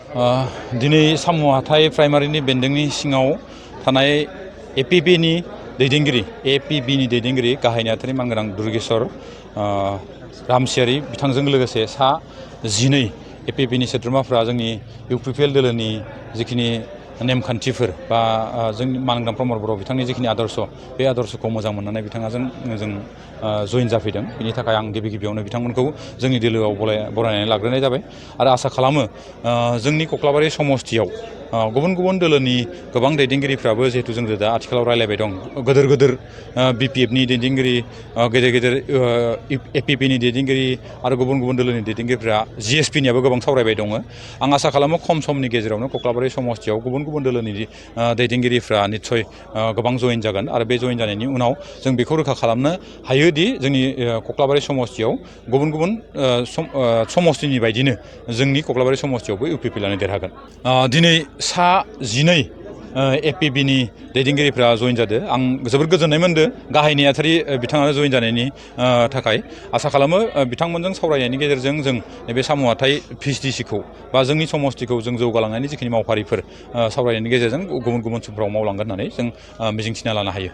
दिनै साम' हाथाइ प्राइमारिनि बेन्दोंनि सिङाव थानाय एपिबिनि दैदेनगिरि गाहाय नेहाथारि मानगोनां दुर्गेश्वर रामसियारि बिथांजों लोगोसे सा 12 एपिबिनि सोद्रोमाफ्रा जोंनि इउपिपिएल दोलोनि जिखिनि नेमखान्थिफोर बा जोंनि मानगोनां प्रमद बर' बिथांनि जिखिनि आदर्श बे आदर्शखौ मोजां मोननानै बिथाङा जों जइन जाफैदों। बिनि थाखाय आं गिबियावनो बिथांमोनखौ जोंनि दोलोआव बरायनानै लाग्रोनाय जाबाय आरो आसा खालामो जोंनि कक्लाबारि समस्तियाव गुबुन गुबुन दोलोनि गोबां दैदेनगिरिफ्राबो जिहेतु जों दा आथिखालाव रायलायबाय दं गोदोर बिपिएफनि दैदेनगिरि गेदेर एपिपिनि दैदेनगिरि आरो गुबुन गुबुन दोलोनि दैदेनगिरिफ्रा जिएसपिनियाबो गोबां सावरायबाय दङ। आं आसा खालामो खम समनि गेजेरावनो कक्लाबारि समस्तियाव गुबुन गुबुन दोलोनि दैदेनगिरिफ्रा निस्सय गोबां जइन जागोन आरो बे जइन जानायनि उनाव जों बेखौ रोखा खालामनो हायोदि जोंनि कक्लाबारि समस्तियाव गुबुन गुबुन समस्तिनि बायदिनो जोंनि कक्लाबारि समस्तियावबो इउपिपिएलआनो देरहागोन। दिनै सा 12 एपिबिनि दैदेनगिरिफ्रा जइन जादों। आं जोबोद गोजोननाय मोनदों गाहाय नेहाथारि बिथाङा जइन जानायनि थाखाय। आसा खालामो बिथांमोनजों सावरायनायनि गेजेरजों जों नैबे साम' हाथाइ भिसिडिसिखौ बा जोंनि समस्तिखौ जों जौगालांनायनि जिखिनि मावफारिफोर सावरायनायनि गेजेरजों गुबुन समफ्राव मावलांगोन होननानै जों मिजिंथिना लानो हायो।